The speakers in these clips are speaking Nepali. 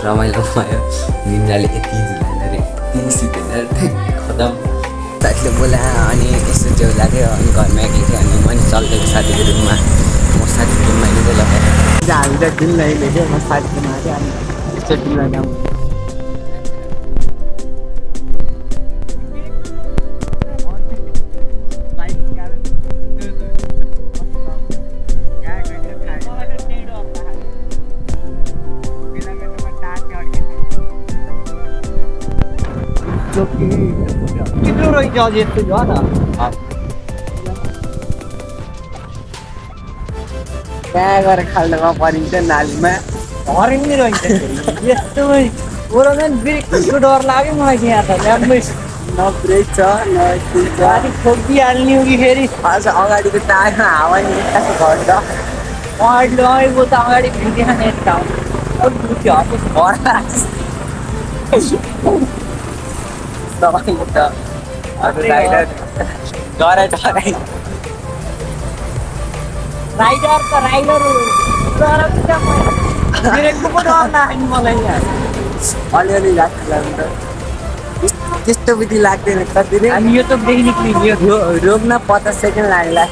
रमाइलो भयो निन्द्राले यति झुलाएर यति सुतेर खतम साथीले बोलायो अनि यस्तो च्याउ लाग्यो अनि घरमा आएको थियो अनि मैले चल्दैको साथीको रुममा म साथीको रुममा हिँडेको लगाएँ हामी त डुल्न हिँडेको म साथीको रुममा थिएँ अनि यस्तो डुल्न जाउँ किलो रहेछ अझै यस्तो छ त त्यहाँ गएर खाल्डोमा परिन्छ नालीमा हरिँदै रहन्छ यस्तो ओरन ब्रेकको डर लाग्यो मलाई यहाँ त ल्याम्बै न ब्रेक छ न गाडी ठोकिहाल्ने हो कि फेरि अझ अगाडिको टायरमा हावा नि एक्कासो घट्छ अगाडि लगेको त अगाडि भिडिहाल्ने ठाउँ तपाईँको त अरू राइडर डराइ राइडर त राइडर ब्रेकको पो डर लाग्यो मलाई यहाँ अलिअलि लाग्छ त्यस्तो विधि लाग्दैन कतिले हामी यो त देखि निक्लियो रोक्न 50 सेकेन्ड लाग्ला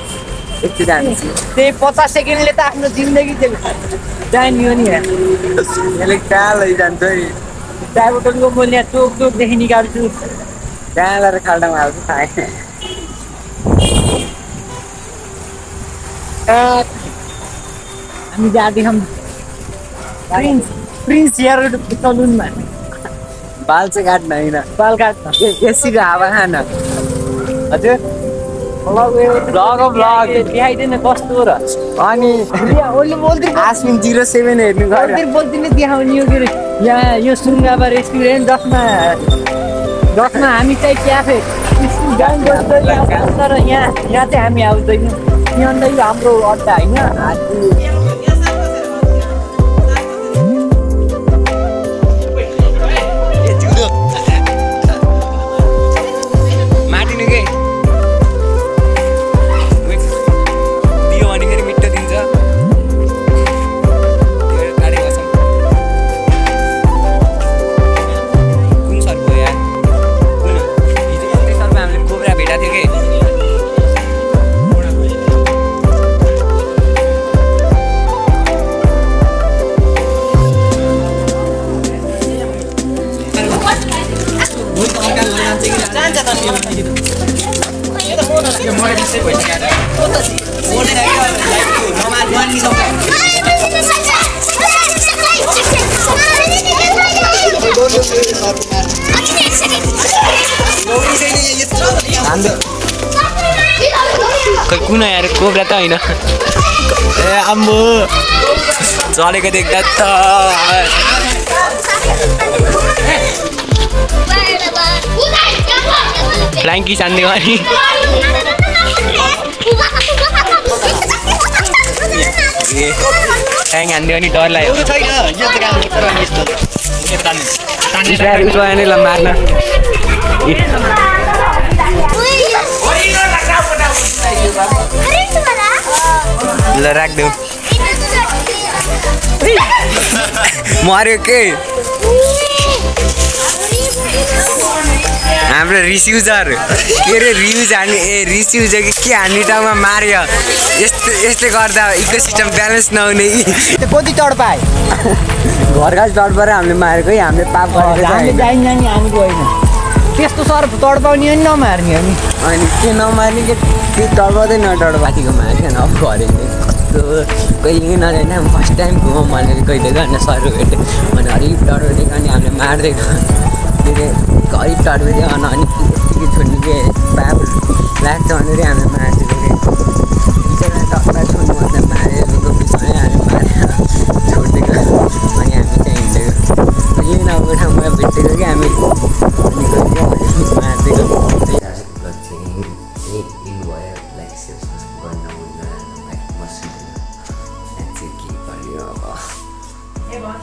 यति जान्छु त्यही 50 सेकेन्डले त आफ्नो जिन्दगी जानियो नि यसले कहाँ लैजान्छ है ड्राइभरको म यहाँ चोकदेखि निकाल्छु कहाँ लगाएर खाल्डामा हाल्छु थाहा हामी जाँदैछौँ प्रिन्स हेयर सलुनमा बाल चाहिँ काट्न होइन बाल काट्न एसीको हावा खान हजुर देखाइदिएन कस्तो र अनि आस्मिन 07 हेर्नु गयो बोल्दिने देखाउने हो कि यहाँ यो सुनगाबा रेस्टुरेन्ट जसमा हामी चाहिँ क्याफे तर यहाँ चाहिँ हामी आउँदैनौँ यहाँ नै हाम्रो अड्डा होइन खै कुन यार कोब्रा त होइन ए आम्बो चलेको देख्दा त फ्लाइङ किस हान्ने अनि फ्लाइङ हान्ने अनि डर लाग्यो नै ल मार्न ल राख्देऊ मर्यो के हाम्रो रिस्युजर के अरे रिभ्युज हान्ने रिस्युजर के हान्ने ठाउँमा मार्यो यस्तै गर्दा इकोसिस्टम ब्यालेन्स नहुने कति चढ पाए घरका चढबाट हामीले मारेको है हामीले पाप गरेको हामी गएन त्यस्तो सर तडपाउने अनि नमार्ने अनि के नमार्ने के तडपाउँदै नटडपातीको मार्ने अब घरे भेटेको कहिले नजाने फर्स्ट टाइम घुमौँ भनेर कहिले गर्न सरहरू भेट्यो अनि हरिब डरदेखि अनि हामीले मारिदिएको के अरे हरिब डरदेखि अनि यत्तिकै छोड्ने के पाप लाग्छ भनेर हामीले मारिदिएको टक्का छोड्नु भन्दा मारेको बिचमै हामी मारेर छोडिदिएको अनि हामी चाहिँ हिँडेको कहिले नभएको ठाउँमा भेटेको कि हामी अनि मारिदिएको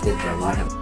Good for